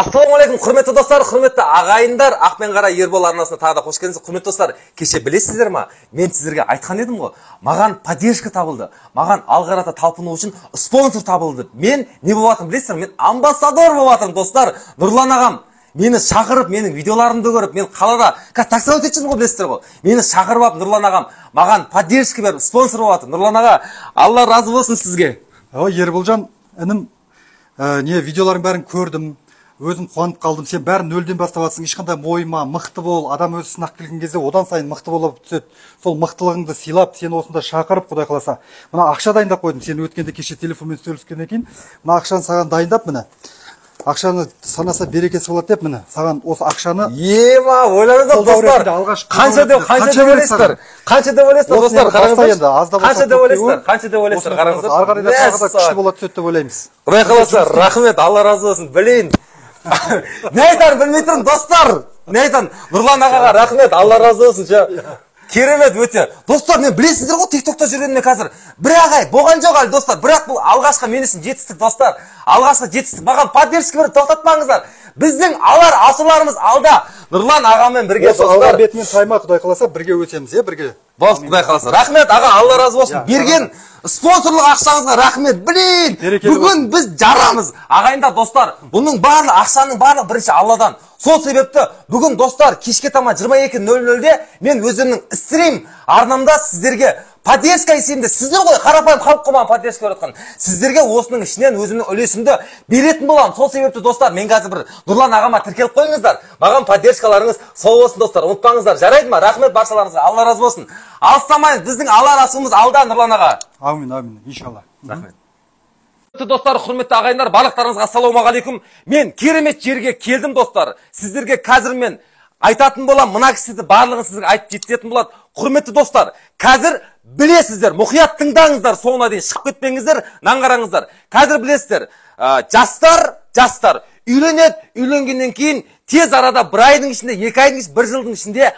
Ассалаумағалейкум, құрметті достар, құрметті ағайындар, Ақ пен Қара Ербол арнасына тағы да қош келдіңіз. Құрметті достар, кеше білесіздер ма, мен сіздерге айтқан едім ғой, маған поддержка табылды, маған алға қарата талпыну үшін спонсор табылды. Мен не болып жатырмын білесіздер ме? Мен амбассадор болып жатырмын, достар. Нұрлан ағам мені шақырып, менің видеоларымды көріп, мен қалада қазір таксовать етіп жүрмін ғой, білесіздер ғой. Мені шақырып алып, Нұрлан ағам маған поддержка беріп, спонсор болып жатыр. Нұрлан аға, Алла разы болсын сізге. Ой, Ерболжан, інім, не видеолардың бәрін көрдім. Өзім қуанып қалдым. Сен бәрін нөлден бастап жатсың, ешқандай мойыма, мықты бол. Адам өзі сынақ келген кезде одан сайын мықты болып түседі. Сол мықтылығыңды сыйлап, сені осында шақырып, Құдай қаласа. Мына ақша дайындап қойдым. Сен өткенде кеше телефонмен сөйлескеннен кейін мына ақшаны саған дайындап, міне. Ақшаны санаса берекесі болады деп, міне, саған осы ақшаны Ема, ойлаңыздар, достар. Қанша деп, қанша деп ойлайсыздар? Қанша деп ойлайсыздар, достар? Қараңыздар. Қанша деп ойлайсыздар? Қанша деп ойлайсыздар? Қараңыздар. Ары қарай да тағы да күшті бола түседі деп ойлаймыз. Құдай қаласа, рахмет, Алла разы болсын. Білейін. Не айтарым білмей тұрмын, достар. Не айтарым? Нұрлан ағаға рахмет, Алла разы болсын. Керемет өте. Достар, мен білесіздер ғой, TikTokта жүргеніме қазір бір ақ ай болған жоқ әлі, достар. Бірақ бұл алғашқы мен үшін жетістік, достар. Алғашқы жетістік. Маған поддержка беріп тоқтатпаңыздар. Біздің алар асыларымыз алда. Нұрлан ағамен бірге, достар. Алға бетімен тайма, Құдай қаласа, бірге өтеміз, бірге. Болды, Құдай қаласа. Рахмет, аға, Алла разы болсын. Берген спонсорлық ақшаңызға рахмет. Блин, бүгін біз жарамыз. Ағайындар, достар, бұның барлығы, ақшаның барлығы бірінші Алладан. Сол себепті бүгін, достар, кешке таман 22:00-де мен өзімнің стрим арнамда сіздерге поддержка есебінде, сіздер ғой, қарапайым халық қой маған поддержка беріп жатқан. Сіздерге осының ішінен өзімнің үлесімді беретін боламын. Сол себепті, достар, мен қазір бір Нұрлан ағама тіркеліп қойыңыздар. Маған поддержкаларыңыз сол болсын, достар. Ұмытпаңыздар. Жарайды ма? Рахмет баршаларыңызға. Алла разы болсын. Алыстамаймыз. Біздің алар асуымыз алда, Нұрлан аға. Аумин, аумин. Иншалла. Рахмет. Достар, құрметті ағайындар, барлықтарыңызға ассалаумағалейкум. Мен керемет жерге келдім, достар. Сіздерге қазір мен айтатын болам, мына кісіді барлығын сізге айтып жеткізетін болады. Құрметті достар, қазір білесіздер, мұқият тыңдаңыздар, соңына дейін шығып кетпеңіздер, нан қараңыздар. Қазір білесіздер, жастар үйленеді, үйленгеннен кейін тез арада бір айдың ішінде, 2 айдың ішінде, 1 жылдың ішінде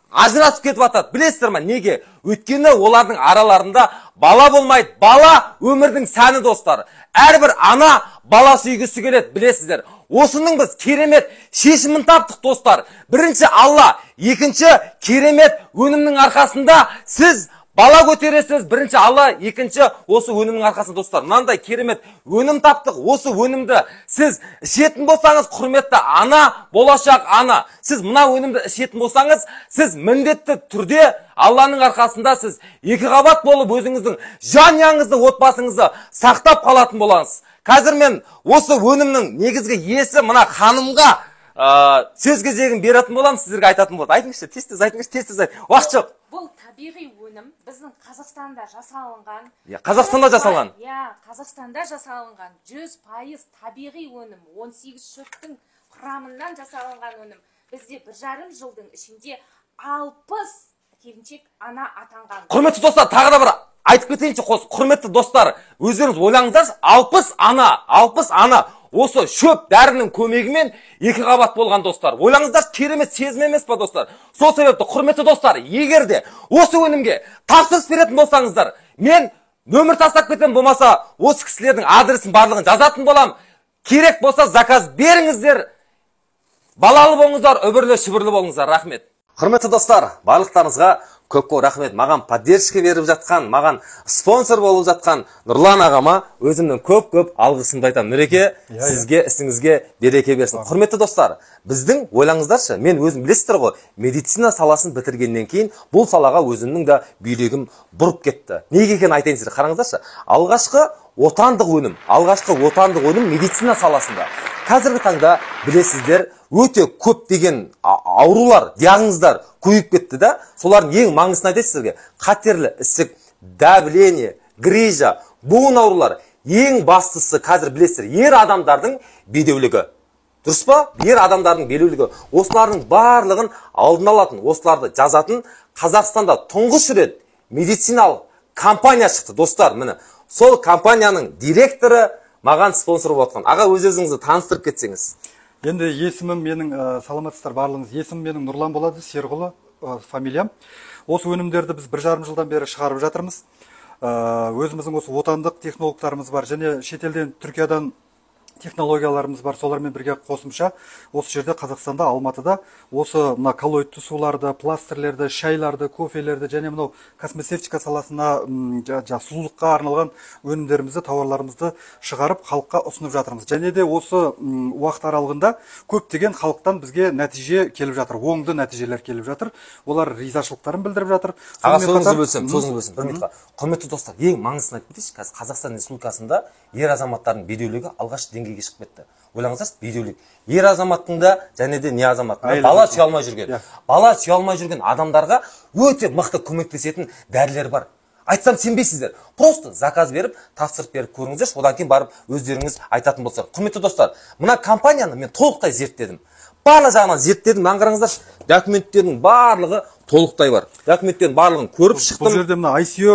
ажырасып кетіп жатады. Білесіздер ма, неге? Өйткені олардың араларында бала болмайды. Бала өмірдің сәні, достар. Әрбір ана бала сүйгісі келеді, білесіздер. Осының біз керемет шешімін таптық, достар. Бірінші Алла, екінші керемет өнімнің арқасында сіз бала көтересіз. Бірінші Алла, екінші осы өнімнің арқасында, достар. Мынандай керемет өнім таптық. Осы өнімді сіз ішетін болсаңыз, құрметті ана, болашақ ана, сіз мына өнімді ішетін болсаңыз, сіз міндетті түрде Алланың арқасында сіз 2 қабат болып өзіңіздің жанұяңызды, отбасыңызды сақтап қалатын боласыз. Қазір мен осы өнімнің негізгі иесі мына ханымға сөз кезегін беретін боламын, сіздерге айтатын болады. Айтыңызшы, тез-тез айтыңызшы, тез-тез айт. Уақыт жоқ. Бұл табиғи өнім біздің Қазақстанда жасалынған. Иә, Қазақстанда жасалған. Иә, Қазақстанда жасалынған 100% табиғи өнім, 18 шөптің құрамынан жасалынған өнім. Бізде 1,5 жылдың ішінде 60 келіншек ана атанған. Құрметті достар, тағы да бір айтып кетейінші, құрметті достар, өздеріңіз ойлаңыздаршы, 60 ана, 60 ана осы шөп дәрінің көмегімен 2 қабат болған, достар. Ойлаңыздаршы, керемет сезім емес па, достар? Сол себепті, құрметті достар, егер де осы өнімге тапсырыс беретін болсаңыздар, мен нөмір тастап кетемін, болмаса осы кісілердің адресін барлығын жазатын болам. Керек болса заказ беріңіздер. Балалы болыңыздар, үбірлі шүбірлі болыңыздар. Рахмет. Құрметті достар, барлықтарыңызға көп-көп рахмет. Маған поддержка беріп жатқан, маған спонсор болып жатқан Нұрлан ағама өзімнің көп-көп алғысымды айтамын. Нұреке, сізге, ісіңізге береке берсін. Құрметті достар, біздің ойлаңыздаршы, мен өзім білесіздер ғой, медицина саласын бітіргеннен кейін бұл салаға өзімнің де бүйрегім бұрып кетті. Неге екенін айтайын сіздерге, қараңыздаршы. Алғашқы отандық өнім, алғашқы отандық өнім медицина саласында. Қазіргі таңда білесіздер, өте көптеген аурулар, диагноздар көбейіп кетті да. Солардың ең маңыздысын айтайын сіздерге. Қатерлі ісік, давление, грижа, буын аурулар. Ең бастысы қазір білесіздер, ер адамдардың бедеулігі. Дұрыс па? Ер адамдардың бедеулігі. Осылардың барлығын алдын алатын, осыларды жазатын Қазақстанда тұңғыш рет медициналық компания шықты, достар. Міне, сол компанияның директоры маған спонсор болып жатқан. Аға, өз-өзіңізді таныстырып кетсеңіз. Енді есімім менің, саламатсыздар барлығыңыз. Есімім менің Нұрлан болады, Серғұлы фамилиям. Осы өнімдерді біз 1,5 жылдан бері шығарып жатырмыз. Өзіміздің осы отандық технологтарымыз бар және шетелден, Түркиядан Технологияларымыз бар, солармен бірге қосымша осы жерде Қазақстанда, Алматыда осы мына коллоидты суларды, пластырлерді, шайларды, кофелерді және мынау косметика саласына, сұлулыққа арналған өнімдерімізді, тауарларымызды шығарып халыққа ұсынып жатырмыз. Және де осы уақыт аралығында көптеген халықтан бізге нәтиже келіп жатыр, оңды нәтижелер келіп жатыр. Олар ризашылықтарын білдіріп жатыр. Аға, сөзіңізді бөлсем, сөзіңізді бөлсем, бір минутқа. Құрметті достар, ең маңыздысын айтып кетейінші, қазір Қазақстан Республикасында ер азаматтардың бедеулігі алғаш деңгейге шығып кетті. Ойлаңыздаршы, бедеулік. Ер азаматтың да және де не азаматтың да бала сүйе алмай жүрген. Бала сүйе алмай жүрген адамдарға өте мықты көмектесетін дәрілер бар. Айтсам сенбейсіздер. Просто заказ беріп, тапсырып беріп көріңіздерші, одан кейін барып өздеріңіз айтатын болсаңыз. Құрметті достар, мына компанияны мен толықтай зерттедім. Барлық жағынан зерттедім, аңғарыңыздаршы, документтердің барлығы толықтай бар. Документтердің барлығын көріп шықтым. Бұл жерде мына ICO,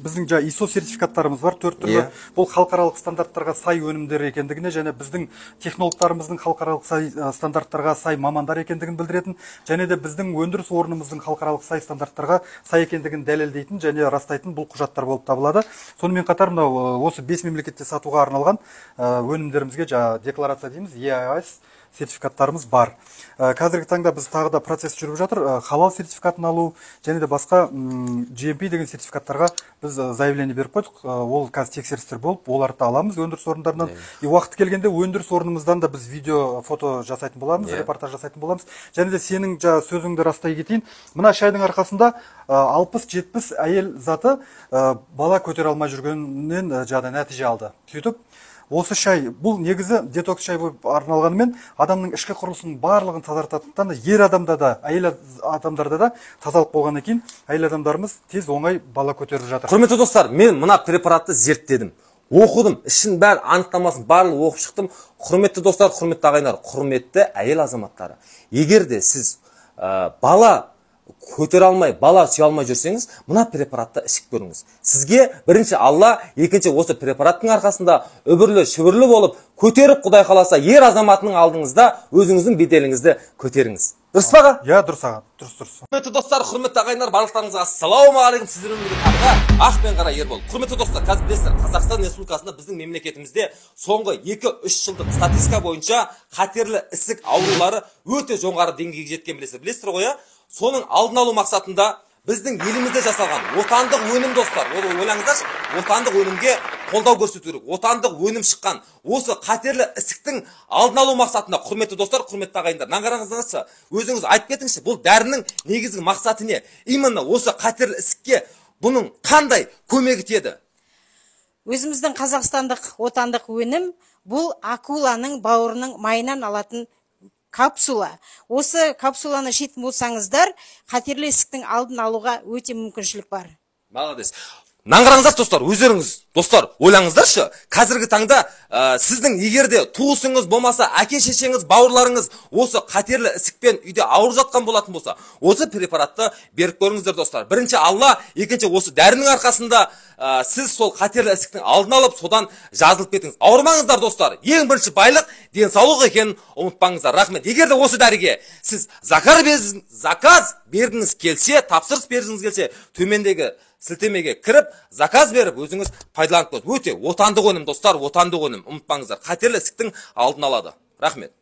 біздің жаңа ISO сертификаттарымыз бар, 4 түрлі. Бұл халықаралық стандарттарға сай өнімдер екендігіне және біздің технологтарымыздың халықаралық сай стандарттарға сай мамандар екендігін білдіретін, және де біздің өндіріс орнымыздың халықаралық сай стандарттарға сай екендігін дәлелдейтін және растайтын бұл құжаттар болып табылады. Сонымен қатар мынау осы 5 мемлекетте сатуға арналған өнімдерімізге жаңа декларация дейміз, EIS сертификаттарымыз бар. Қазіргі таңда біз тағы да процесс жүріп жатыр. Халал сертификатын алу және де басқа GMP деген сертификаттарға біз заявление беріп қойдық. Ол қазір тексерістер болып, оларды аламыз өндіріс орындарынан. И уақыты келгенде өндіріс орнымыздан да біз видео, фото жасайтын боламыз, репортаж жасайтын боламыз. Және де сенің сөзіңді растай кетейін. Мына шайдың арқасында 60-70 әйел заты бала көтере алмай жүргеннен жаңа нәтиже алды. Сөйтіп осы шай, бұл негізі детокс шай болып арналғанымен, адамның ішкі құрылысының барлығын тазартатындықтан ер адамда да, әйел адамдарда да тазалық болғаннан кейін әйел адамдарымыз тез оңай бала көтеріп жатыр. Құрметті достар, мен мына препаратты зерттедім, оқыдым, ішін бәрі анықтамасын барлығы оқып шықтым. Құрметті достар, құрметті ағайындар, құрметті әйел азаматтары, егер де сіз бала көтере алмай, бала сүйе алмай жүрсеңіз, мына препаратты ішіп көріңіз. Сізге бірінші Алла, екінші осы препараттың арқасында үбірлі шүбірлі болып, көтеріп Құдай қаласа, ер азаматының алдыңызда өзіңіздің беделіңізді көтеріңіз. Дұрыс па, аға? Иә, дұрыс аға, дұрыс, дұрыс. Құрметті достар, құрметті ағайындар, барлықтарыңызға ассалаумағалейкум. Сіздермен бірге тағы да ақ пен қара Ербол. Құрметті достар, қазір білесіздер, Қазақстан Республикасында біздің мемлекетімізде соңғы 2-3 жылдық статистика бойынша қатерлі ісік аурулары өте жоғары деңгейге жеткен, білесіздер. Білесіздер ғой, соның алдын алу мақсатында біздің елімізде жасалған отандық өнім, достар, ойлаңыздаршы, отандық өнімге қолдау көрсету керек. Отандық өнім шыққан осы қатерлі ісіктің алдын алу мақсатында, құрметті достар, құрметті ағайындар, наңғараңыздаршы, өзіңіз айтып кетіңізші, бұл дәрінің негізгі мақсаты не? Именно осы қатерлі ісікке бұның қандай көмегі тиеді? Өзіміздің қазақстандық отандық өнім бұл акуланың бауырының майынан алатын капсула. Осы капсуланы ішетін болсаңыздар, қатерлі ісіктің алдын алуға өте мүмкіншілік бар. Молодец. Наңғараңыздар, достар, өздеріңіз, достар, ойлаңыздаршы, қазіргі таңда сіздің егер де туысыңыз болмаса, әке шешеңіз, бауырларыңыз осы қатерлі ісікпен үйде ауырып жатқан болатын болса, осы препаратты беріп көріңіздер, достар. Бірінші Алла, екінші осы дәрінің арқасында сіз сол қатерлі ісіктің алдын алып, содан жазылып кетіңіз. Ауырмаңыздар, достар. Ең бірінші байлық денсаулық екенін ұмытпаңыздар. Рахмет. Егер де осы дәріге сіз заказ бергіңіз келсе, тапсырыс бергіңіз келсе, төмендегі сілтемеге кіріп, заказ беріп, өзіңіз пайдаланып көріңіз. Өте отандық өнім, достар, отандық өнім. Ұмытпаңыздар. Қатерлі ісіктің алдын алады. Рахмет.